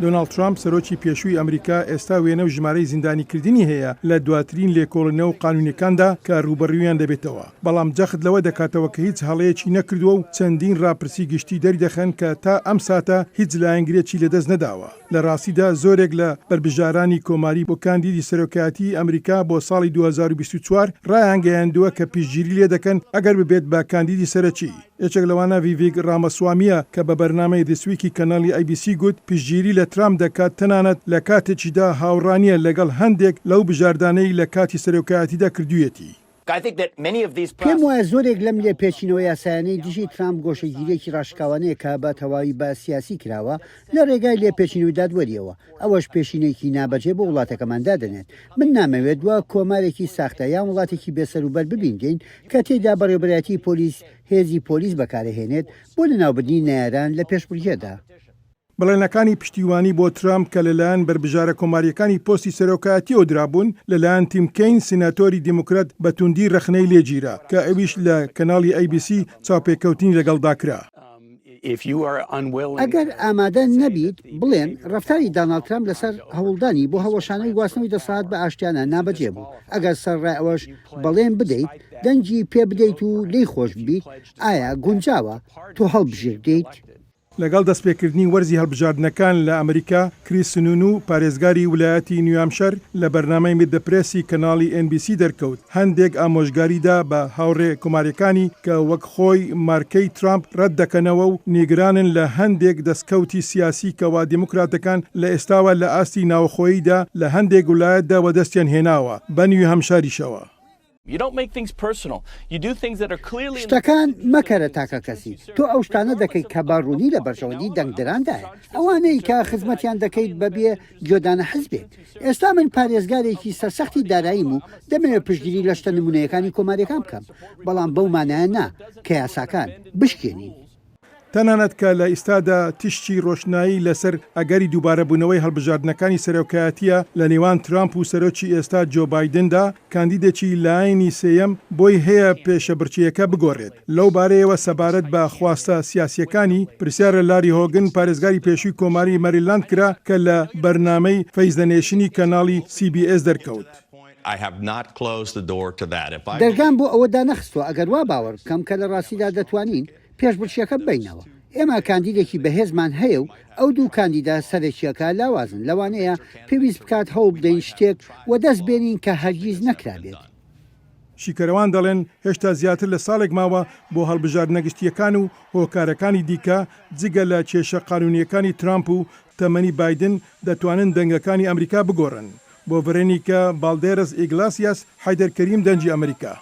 دۆناڵد ترامپ، سەرۆکی پێشووی ئەمریکا ئێستا وێنە و ژمارەی زیندانیکردنی هەیە لە دواترین لێکۆڵینەوە قانوونیەکاندا کە رووبەڕوویان دەبێتەوە، بەڵام جەخت لەوە دەکاتەوە کە هیچ هەڵەیەکی نەکردووە و چەندین راپرسی گشتی دەریدەخەن کە تا ئەم ساتە هیچ لایەنگرێکی لەدەست نەداوە. لە راستیدا زۆرێک لە بەربژارانی کۆماری بۆ کاندیدی سەرۆکایەتیی ئەمریکا بۆ ساڵی 2024 رایانگەیاندووە کە پشتگیری لێدەکەن ئەگەر ببێت بە کاندیدی سەرەکی. یەکێک لەوانە ڤیڤیک ڕامەسوامییە کە بە بەرنامەی This Week ی کەناڵی ئەی بی سی گوت پشتگیری لە ترامپ دەکات تەنانەت لە کاتێکیشدا هاوڕا نییە لەگەڵ هەندێک لەو بژاردانەی لە کاتی سەرۆکایەتیدا کردوویەتی. پێم وایە زۆرێک لەم لێپێچینەوە یاسایانەی دژی ترامپ گۆشەگیرییەکی ڕاشکاوانەیە کە بە تەواوی بە سیاسی کراوە لە ڕێگای لێپێچینەوەی دادوەرییەوە، ئەوەش پێشینەیەکی نابەجێ بۆ وڵاتەکەمان دادەنێت. من نامەوێت وەک کۆمارێکی ساختە یان وڵاتێکی بێسەروبەر ببینرێین کە تێیدا بەڕێوەبەرایەتیی پۆلیس هێزی پۆلیس بەکارئەهێنێت بۆ لەناوبردنی نەیاران لە پێشبڕکێدا. بەڵێنەکانی پشتیوانی بۆ ترامپ کە لەلایەن بەربژارە کۆمارییەکانی پۆستی سەرۆکایەتییەوە درابوون، لەلایەن تیم کەین سیناتۆری دیموکرات بە توندی رەخنەی لێگیرا کە ئەویش لە کەناڵی ئەی بی سی چاوپێکەوتنی لەگەڵدا کرا. ئەگەر ئامادە نەبیت بڵێن ڕەفتاری داناڵد ترامپ لەسەر هەوڵدانی بۆ هەڵوەشانەوەی گواستنەوەی دەسەڵات بە ئاشتیانە نابەجێ بوو، ئەگەر سەرەڕای ئەوەش بەڵێن بدەیت دەنگی پێ بدەیت و لێی خۆش ببیت، ئایا گونجاوە تۆ هەڵبژێردێیت؟ لەگەڵ دەستپێکردنی وەرزی هەڵبژاردنەکان لە ئەمریکا، کریس سنونو، پارێزگاری ولایەتی نیوهامشەر لە بەرنامەی Meet the Press ی کەناڵی ئێن بی سی دەرکەوت، هەندێک ئامۆژگاری دا بە هاوڕێ کۆمارییەکانی کە وەک خۆی مارکەی ترامپ رەت دەکەنەوە و نیگرانن لە هەندێک دەستکەوتی سیاسی کەوا دیموکراتەکان لە ئێستاوە لە ئاستی ناوخۆییدا لە هەندێک ولایەتدا وەدەستیان هێناوە بە نیوهامشاریشەوە. شتەکان مەکەرە تاکەکەسی، تۆ ئەو شتانە دەکەیت کە بە ڕوونی لە بەرژەوەندی دەنگدەراندایە، ئەوانەی کە خزمەتیان دەکەیت بەبێ گوێدانە حزبێک. ئێستا من پارێزگارێکی سەرسەختی داراییم و دەمەوێت پشتگیری لە شتە نمونەیەکانی کۆمارییەکان بکەم، بەڵام بەو مانایە نا کە یاساکان بشکێنین. تەنانەت کە لە ئیستادا تیشکی ڕۆشنایی لەسەر ئەگەری دووبارەبوونەوەی هەڵبژاردنەکانی سەرۆکایەتییە لە نێوان ترامپ و سەرۆکی ئێستا جۆ بایدندا، کاندیدێکی لایەنی سێیەم بۆی هەیە پێشەبڕکێیەکە بگۆڕێت. لەو بارەیەوە سەبارەت بە خواستە سیاسییەکانی، پرسیار لە لاری هۆگن، پارێزگاری پێشووی کۆماری مەریلاند کرا کە لە بەرنامەی فەیس دە نەیشنی کەناڵی سی بی ئێس دەرکەوت. دەرگام بۆ ئەوە دانەخستووە ئەگەر وا باوەڕ بکەم کە لە ڕاستیدا دەتوانین پێشبڕکێکە ببەینەوە. ئێمە کاندیدێکی بەهێزمان هەیە و ئەو دوو کاندیدە سەرەکییەکە لاوازن، لەوانەیە پێویست بکات هەوڵبدەین شتێک وەدەست بێنین کە هەرگیز نەکرابێت. شیکەرەوان دەڵێن هێشتا زیاتر لە ساڵێک ماوە بۆ هەڵبژاردنە گشتییەکان و هۆکارەکانی دیکە جگە لە کێشە قانونییەکانی ترامپ و تەمەنی بایدن دەتوانن دەنگەکانی ئەمریکا بگۆڕن. بۆ ڤرێنیکا باڵدێرس ئیگلاسیاس، حەیدەر کەریم دەنگی ئەمریکا.